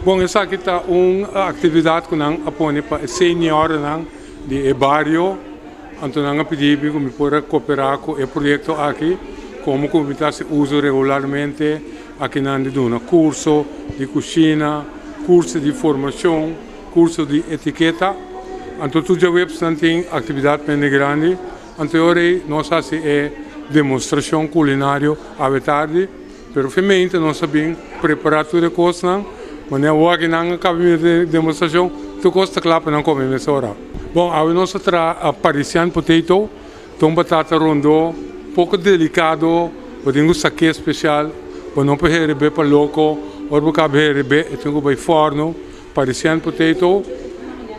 Bon, esaki ta un aktividat ku nan a pone pa e seniornan di e bario. Anto nan a pidi mi ku mi por a koperá ku e proyekto aki, komo ku mi ta hasi uso regularmente akinan di duna kurso di kushina, kurso di formashon, kurso di etiketa. Anto tur djaweps nan tin aktividat mende grandi. Anto e ora ei nos hasi e demostrashon kulinario awe tardi. Pero finalmente nos a bin prepara tur e kosnan, manera awor aki nan a kaba mira e demostrashon, tur kos ta kla pa nan kome mesora. Bon, awe nos a traha Parisian potato, ta un batata rondó, poko delikado, bo tin ku sak'é spesial, bo no por hereb'é pa loko, ora bo kaba hereb'é e tin ku bai fòrnu. Parisian potato,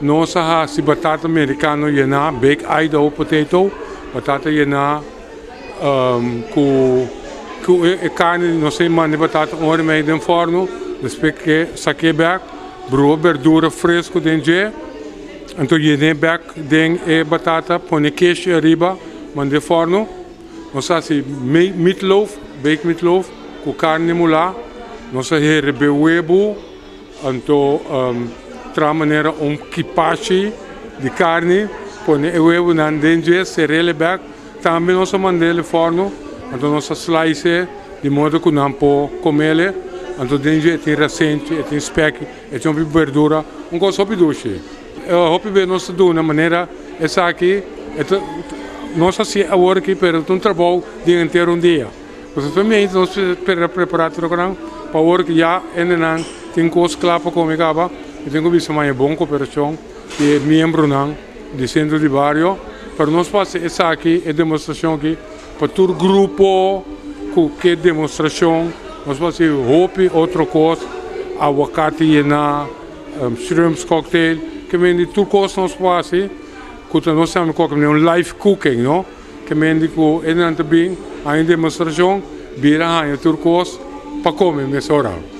nos a hasi batata merikano yená, baked Idaho potato, batata yená. Ku ku e karni nos a manda e batata un ora i mei den fòrnu, despues ke sak'é bèk, brua berdura fresku den dje, anto yen'é bèk den e batata, pone keshi ariba, mand'é fòrnu. Nos a hasi meatloaf, baked meatloaf ku karni mulá, nos a herebé webu. Anto traha manera un kipashi di karni, pone e webunan den dje, ser'el bek. Tambe nos a mand'el e fòrnu, anto nos a slice di modo ku nan por kom'el. Anto den dje e tin rasenchi, e tin spèki, e tin hopi berdura, un kos hopi dushi. Hopi bes nos ta duna manera esaki, e ta nos hasié awor aki, pero ta un trabou di henter un dia. Pasobra tambe nos mester prepara tur lokenan pa ora ku ya hendenan tin kos kla pa kome kaba, mi tin ku bisa maya bon koperashon di e miembronan di sentro di bario. Pero nos por hasi esaki, e demostrashon aki, pa tur grupo ku ke demostrashon. Nos por hasi hopi otro kos, awakati yená, shrimps cocktail, ke men di tur kos nos por hasi ku ta nos yama koke un live cooking, no? Ke men di ku e nan ta bin haña demostrashon, bira haña tur kos pa kome mesora.